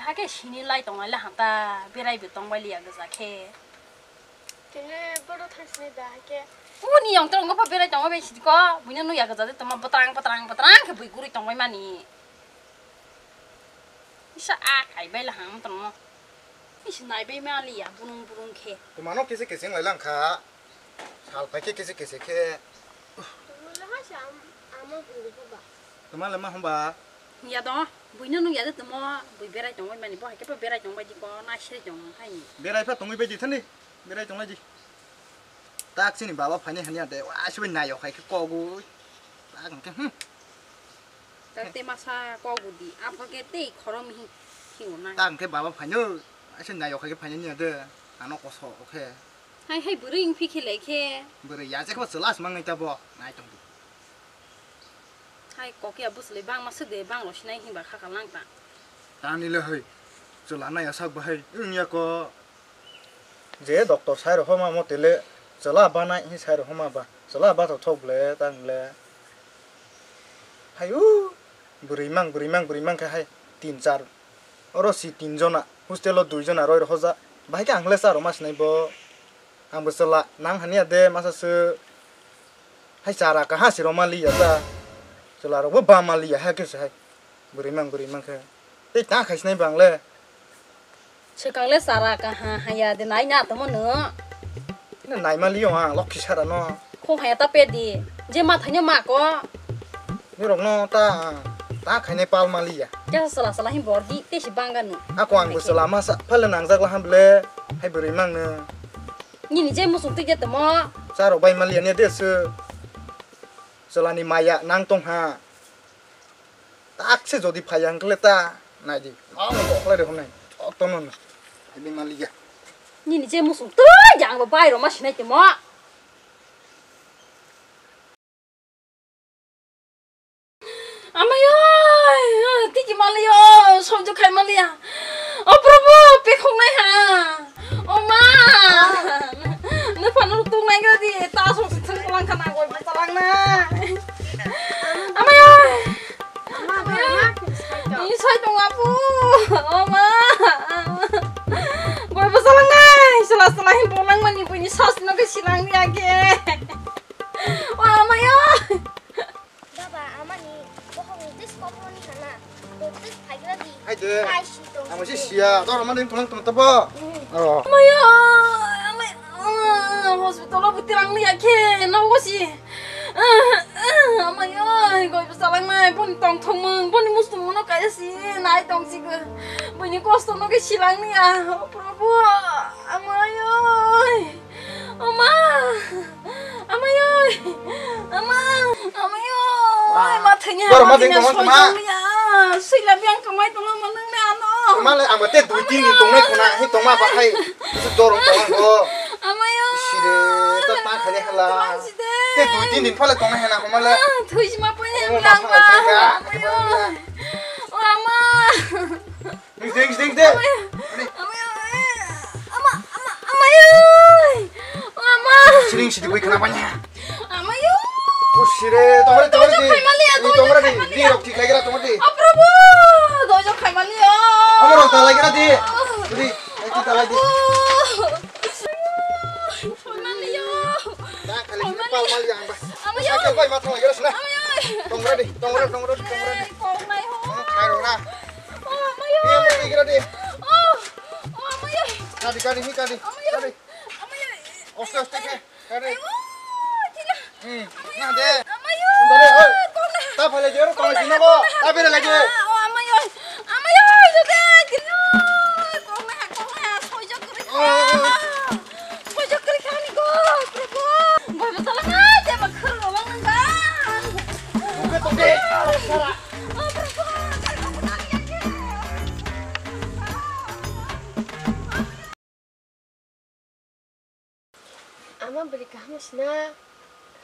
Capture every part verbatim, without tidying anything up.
Hakhe sini lai tonglai la hanta, berai bo tongbai liya gwja khe. Tini bodo thang sini da hakhe. Uni yong tong pa berai tongbai bai sidi ko, buino nuya gwja de tongma batrang, batrang, batrang khe bui guri tongbai mani. Isa a kai bai la ham tongmo. Isi nai bai ma liya, burung, burung khe. Tuma no kisi kisi lai lang kha. Sal pai khe kisi kisi khe. Tuma le ha sa am, ama bui ba. Tuma le ma hum ba. Ya do, buino nuya de tongmo, bui berai tongbai mani, bo hai khe bo berai tongbai di ko, na se tong hai ni. Berai pha tongbai bai di thani, berai tonglai di. Tak chini baba phaini hanya de, wa sibai nai yok hai khe kogui. Tak hwnkhe, hmm. Tak te masa kogudi, aphor khe tei khorom hi, hi na. Tak hwnkhe baba phaino, ase nai yok hai khe phaini niya de, ano koso okhe. Hai, hai, bwrwi wng phi khe lai khe. Bwrwi ya je khe bo chwla aswk mang nai ta bo, nai tong di. Hai, kok ya bwswlwi bangma swk de, bang rw sinai hinba kha ka lang ta. Tani le hai, chwla nai ya sak bahai, wng ya ko. Je doctor sai rw homa mo tele, chwla ba nai hi sai rw homa ba, chwla ba thok thok ble, tang ble. Hai u, bwrwi mang, bwrwi mang, bwrwi mang khe hai, tin char. Oro si tin jona, hostel o dui jona roi rw hoja. Bahai khe ang le cha rw ma sinai bo. Ang bo chwla nang hania de masa se. Hai chara kaha se roma liya ta. Chwla rok bo ba ma liya ha khe se hai. Bwrwi mang bwrwi mang khe. Tei ta khai sinai bang le. Swkang le chara kaha haya de nai na tamo no. Ina nai ma liyo ang lokhi sara no. Khong haya ta pe di. Je ma thaino ma ko. Ni rok no ta ta khainai pal ma liya. Kesa sala sala hin bor di te si bang ganu. Ako ang bo chwla ma sa phale nang jak la ham le. Hai bwrwi mang no. Nini je musung twi je tamo. Cha rok bai maliya ne de se. Chwla ni maya nang tong ha. Tak se jodi phai ang kle ta. Nai di. Ang bo khlai de hon nai. Chok to non. Hai bai maliya. Nini je musung twi je ang bo bai rok ma sinai tamo. Amai oi, tiki maliya, sojo khai maliya. O Prabhu, pekhok nai ha. O ma. Nupha nuruk tung nai gadi, ta sok sik thang lang khana goi bachalang na. Amai oi. Ni sai tong apu. O ma. Goi bachalang nai, sala sala hin bolang mani buini sas no ke silang ya ke. O amai oi. Baba, amani bohong tis kokmoni hana. Tis phaigra di. Hai de. Kai si tong. Amo si sia. Dor amani pulang tong tabo. Oh. Amai oi, amai. Hospital o butirang liya khe. Nogo si. Amai oi, goi bachalang nai. Boni tong thong mung. Boni mustung mono kaya si. Nai tong si go. Boni kosto no ke silang liya. Oh, Prabhu. Amai oi. Ama! Amai oi! Ama! Amai oi! Ma thanya. Dor ma ding tong ma. Sui la biang kamai tong ma nang ne ano. Ma le ang te dui tin din tong nai khuna hi tong ma ba hai. Dor tong ma go. Amai oi! Sire ta ta khale hala. Te dui tin din phale tong nai hena ko ma le. Thui ma poi ne lang ba. O ama! Ding, ding, ding, ding. Amai, amai, amai, ama, ama, amai oi. Ama. Siring sidi bai khna banya. Amai oi. Kusire, tongre, tongre di. Dojo khai maliya, dojo khai maliya. Di rok thik lagira tongre di. O Prabhu, dojo khai maliya. Ama rok ta lagira di. Di, ai ta lagira di. Khai maliya. Da khali sini pal maliya ang ba. Amai oi. Sakal bai ma thang lagira sina. Amai oi. Tongre di, tongre, tongre, tongre di. Kong nai ho. Khai rok na. O, amai oi. Iya, mesti kira di. O, o, amai oi. Kadi, kadi, hi kadi. Amai oi. Kadi. Amai oi. Oste, oste, ke. Kadi. Ai, o, tila. Hmm. Nah, de. Amai oi. Dale, oi. Kong na. Ta phale jero, kong na, sino ko. Kong na. Ta bere lagi. O, amai oi. Amai oi, jode, tila. Kong na, kong na, sojo kuri. O, o, o. Sojo kuri kani ko, Prabhu. Boy, masala na, jeba khur lo lang ba. Oke, oke. Sara. Ama bwrwi kaham sina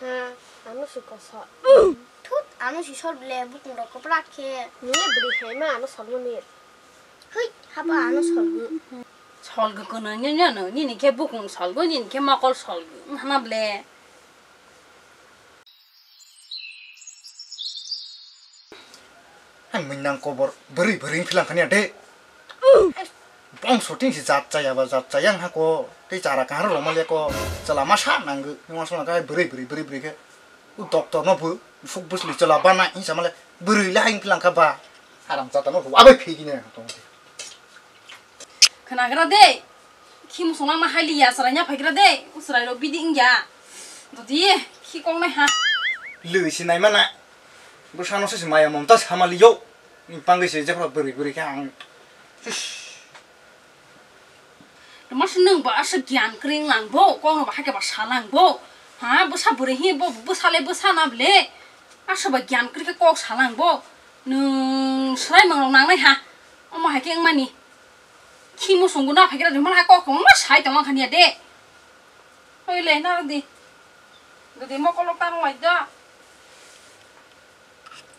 ha, ano se koso. Thut, ano se sor ble, bukung rok kwprak khe. Nini bwrwi hai ma ano sor mani. Hui, hapa ano sor. Sor gw kono nini, nini khe bukung sor gw, nini khe mokol sor gw. Hana ble. Hai mui nang kobor bwrwi bwrwi philang khani de. Bong shooting si jat chaya ba jat chaya wngkha ko, tei chara kahar rok maliya ko, chwla masa nangwi, wngma songla khe bwrwi bwrwi bwrwi bwrwi khe, u doctor no bo, suk bwsli chwla bana hinsa male, bwrwi le haing philang kha ba, haram jata no rwa bai phigine tong. Khwnagra de, khimsong langma hailiya, chwraina phaigra de, u chwrai rok bidi wngya, dodi, khi kok nai ha. Lwi si nai mana, bwsano se maya mamta samaliyo, bangwi se jephra bwrwi bwrwi khe ang, sis. Masa nwng bo aswk giyan kwrwi wng lang bo, kok no bo hai khe bo sa lang bo. Ha, bwsa bwrwi hi bo, bwsa le bwsa na ble. Aswk bo giyan kwrwi khe kok sa lang bo. Nwng swrai mung rok nang nai ha. Omo hai khe wng mani. Khimsong go na phai khe rw mani kok kwbangma sai tong kha niya de. Oi le na di. Dodi mokol rok ta rw lai da.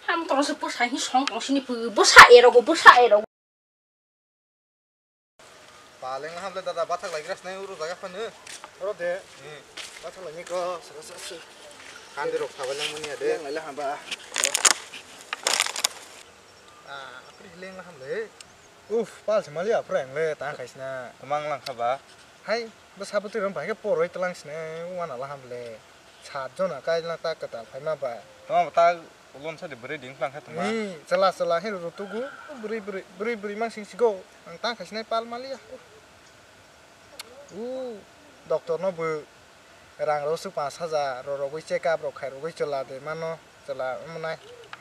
Ham toro se bwsa hi song tong sini bwsa e rogo, bwsa e rogo. Paleng hamle dada bathak lai gras nai uro jaga phano. Oro de. Hmm. Bathak lai ni ko saka saka. Kandi rok sabai lang mani ade. Yang lai hamba. Ah, apri leng hamle. Uf, pal se mali apra ang le ta khaisna. Mang lang khaba. Hai, bo sabutwi rom bai ke poroi tlang sne wana la hamle. Sat jona kaila ta kwtal phaima ba. Tama ta ulon sa de bwrwi ding phlang kha tongma. Ni chwla chwla he rutugu bwrwi bwrwi bwrwi bwrwi mang sing sigo. Ang ta khaisnai pal maliya. U doctor no bo rang rok su pash hajar rorogwi check up rok khai rogwi chwla de mano chwla mwnai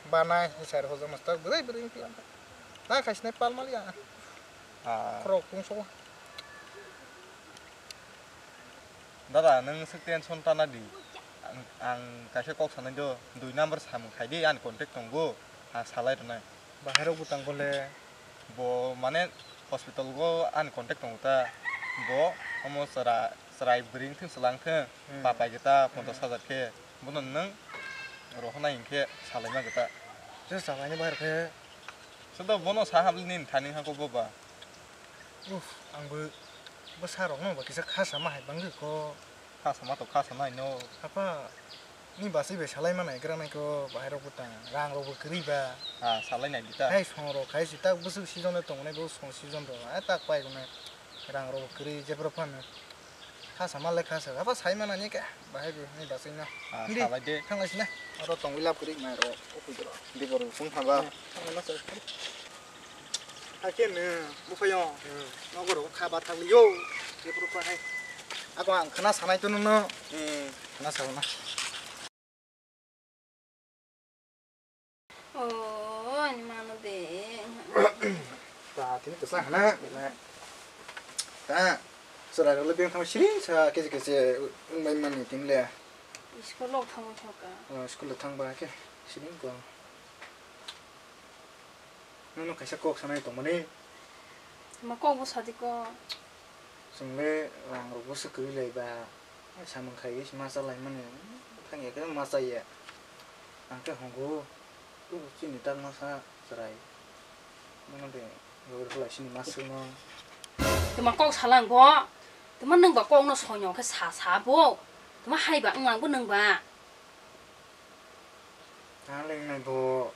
banai sai rok hojak mastor bwrwi bwrwi phlang kha. Ta khaisnai pal maliya. Ah. Khorok pungso. Dada, nwng swk tension ta na di. Ang, ang kaisa kok sanai do, dui number samung khai di, ani contact tongo, ang salai rwnai. Bahai rok bwtang bole? Bo mane hospital go ani contact tongo ta. Bo omo chwra-, chwrai bwrwi wngthung chwla wngthung, hmm, papai gita, hmm, ponchash hajar khe. Bono nwng rohornai hinkhe salai ma gita. Je salai ni bahai rok khe. Sodo bono sa habli nini thani hako boba. Uf, ang bo bwsa rok no ba kisa kha sama hai bangwi ko. Kha sama to kha sama ino. Apa ni basi be salai ma nai gra nai ko bahai rok bwtang rang rok bo kwrwi ba. Ha, salai nai dita. Hai song rok khai si tak bwswk season le tong nai bo song season rok. Ai tak pai ko nai rang rok bo kwrwi jebra phano. Kha sama le kha sa. Apa sai ma nani ka bahai bo ni basi na. Ha, salai de. Thang lai si na. Aro tong wi lap kwrwi mai rok. O pui dro. Di bor phung thang ba. Thang na sa. Hakhe nw, buphaiyong. Hmm. Nogo rok kha bathak liyo. Bepro kha hai. Ako ang khna sanai to nono. Hmm. Khna sa na. Oh, ani mano de. Ta tini to sa khna. Ta. Sora role beng thang siri sa kese kese bai mani tin le. School lok thang thoka. Oh, school thang ba ke. Siri ko. Nono kaisa kok sanai tongmani. Ma kok bo sadi ko. Chwng le rang rok bo se kwrwi lai ba. Samung khai se ma cha lai mani. Thang ya khe ma cha ya. Ang khe hongo. Tu chini tak ma sa chwrai. Mano de gor lai sini ma sung no. Tuma kok salang bo. Tuma nwng ba kok no sonyo khe sa sa bo. Tuma hai ba wng lang bo nwng ba. Nang lengnai bo.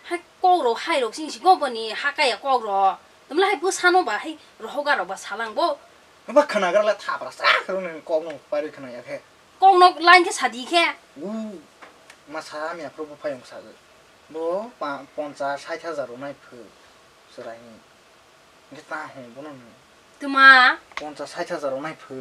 Hai kok rok hai rok sing sing boni ha kaya kok rok. Tamla hai bwsano ba hai rohoga rok ba salang bo. Ba khwnagra la thapra sa khwrwng nang kok no pari khwna ya khe. Kok no line khe sadi khe. U ma sa mi aphro bo phayong sa. Bo pa-, ponchas sait hajar rok nai phu. Chwraini. Hwnkhe ta hwn bono nw. Tuma. Ponchas sait hajar rok nai phu.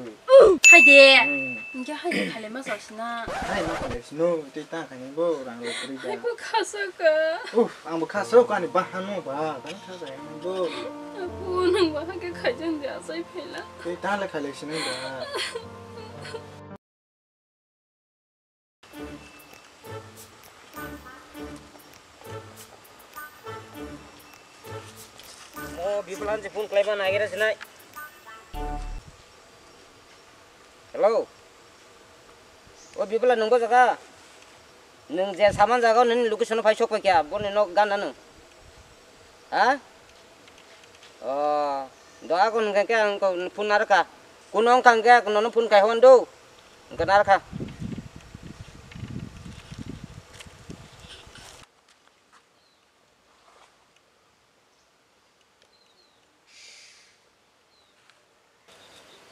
Hai de. Hmm. Hwnkhe hai de khaile ma chak sina. Hai ma khaile sino, tei ta khaini bo rang rok kwrwi da. Hai bo khasa ka. Uff, ang bo khasa ka ani bahano ba, tani khasa ya bo. Bo nang ba hake khaijan de asai phela. Tei ta le khaile sino da. O Bipulan se phone khlaiba nagira sinai. Hello. O Bipula, nwng bo jaga? Nwng je saman jaga o nini location o phai sok pai kha, boni nok gana nwng. Ha? O, do ako hwnkhe ang phone narwkha. Kuno wngkha hwnkhe nono phone khai hwn do. Hwnkhe narwkha.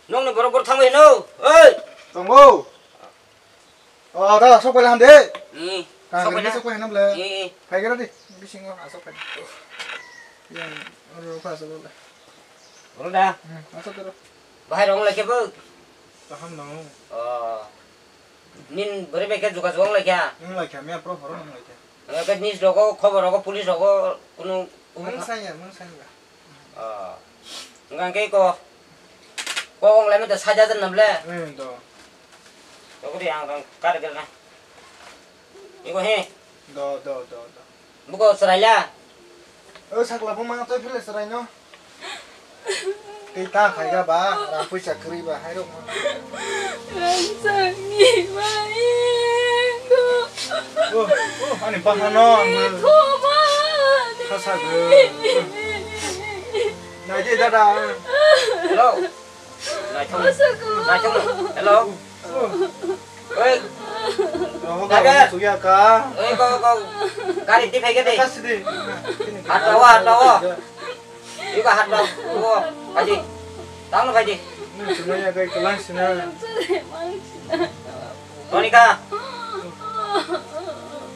Nokni borok borok thangwi hino. Oi. Tongbo. O, da, sok pai ham de. Hmm. Ka sok pai gari na. Sok pai ham le. Hmm, hmm. Phai gara di. Bisingo asok pai. Yang oro ka asok le. Oro da. Hmm, asok oro. Bahai rong lagi bu. Paham no. Oh. Nin beri beke juga juang lagi ya. Nung lagi ya, mi apro horo nung lagi ya. Nggak ke nis rogo, khobor rogo, police rogo, kunu. Mung saya, mung saya. Oh. Nggak ke ko. Ko ong leme to saja jan namle. Hmm, do. Ko di ang kar gel na. Iko he. Do, do, do, do. Buko seraila. O sakla bo ma toi phele serai no. Tei ta khai ga ba, rang puisa kwrwi ba hai rok. Rang sangni ba ego. O, o, ani bahano ang. Thoma. Khasa go. Nai de dada. Hello. Naithok. Naithok. Hello. Oi. Rogo Daga. Garo suya ka. Oi, go, go. Gari di phai gede. Ka sidi. Hat tawa, hat tawa. Iko hat tawa. Go. Kaji. Tang lo kaji. Ni cuma ya kai kelas sini. Monica.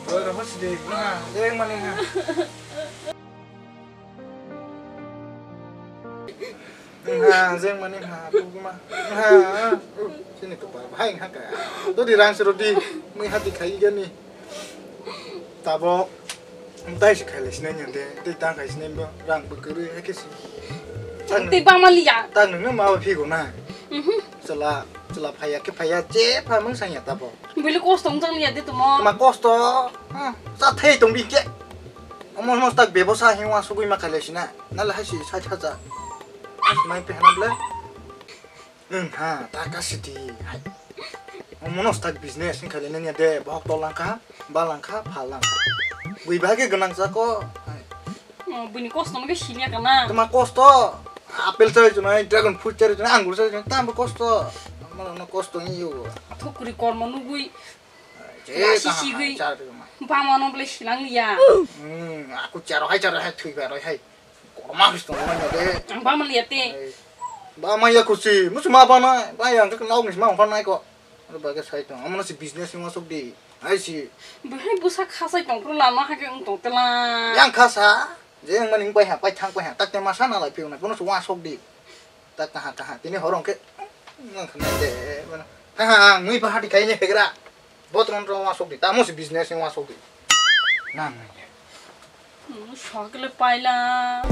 Oi, rogo sidi. Nah, yang mana ha? Wngkha, jeng mani wngkha, puguma. Wngkha, uh, chini kwpal bahai wngkha kha. Dodi rang se rodi, mui hati khai gani. Tabok, mtai se khai lai sinai nyan de, tei tang khai sinai bo, rang bo kwrwi, hai khe se. Tei bama liya. Tang nungno ma ba phigo na. Mhm. Chwla, chwla phaiya khe phaiya, je pha mung sanya tabok. Bili kosto wng chang liya de tumo. Ma kosto, hmm, sa thei tong di khe. Omo no tak bebosa hing wa sugui ma khailai sina. Nala hai si sait hajar. Mai pe hana ble. Wng ha, ta ka siti. Hai. Omo no tak business hing khailai nanya de, bohok tol langkha, ba langkha, pha langkha. Bui bage gwnang jako. Hai. Oh, bini kosto no ke sinya kana. Tama kosto. Apple chari chunai, dragon fruit chari chunai, angur chari chunai, tamo kosto. Omo no kosto ni yo. Thukuri kormo nugui. Je Wasi kaham sigwi. Hai, char twi ma. Bama no ble silang liya. Hmm, aku charo hai, charo hai, thui ba roi hai. Korma his tong ma de. Ang bama liya te. Ba ma ya kusi, musu ma ba na, ba yang ke nau ni ma ba na ko. Ro ba ke sai tong. Amana si business ni ma sok di. Hai si. Bahai busa khasai tong pro lama ha ke ung tong tela. Yang khasa. Je wng mani wng pai ha, pai thang pai ha, tak te ma sana lai phiyok nai, bono se uansuk di. Tak kaha kaha, tini horo hwnkhe, wng kha nai de, bono. Ha ha, ang mui bahati khai ne phegra. Botron ro uansuk di, tamo se business ni uansuk di. Nang nai de. Hmm, sakle paila.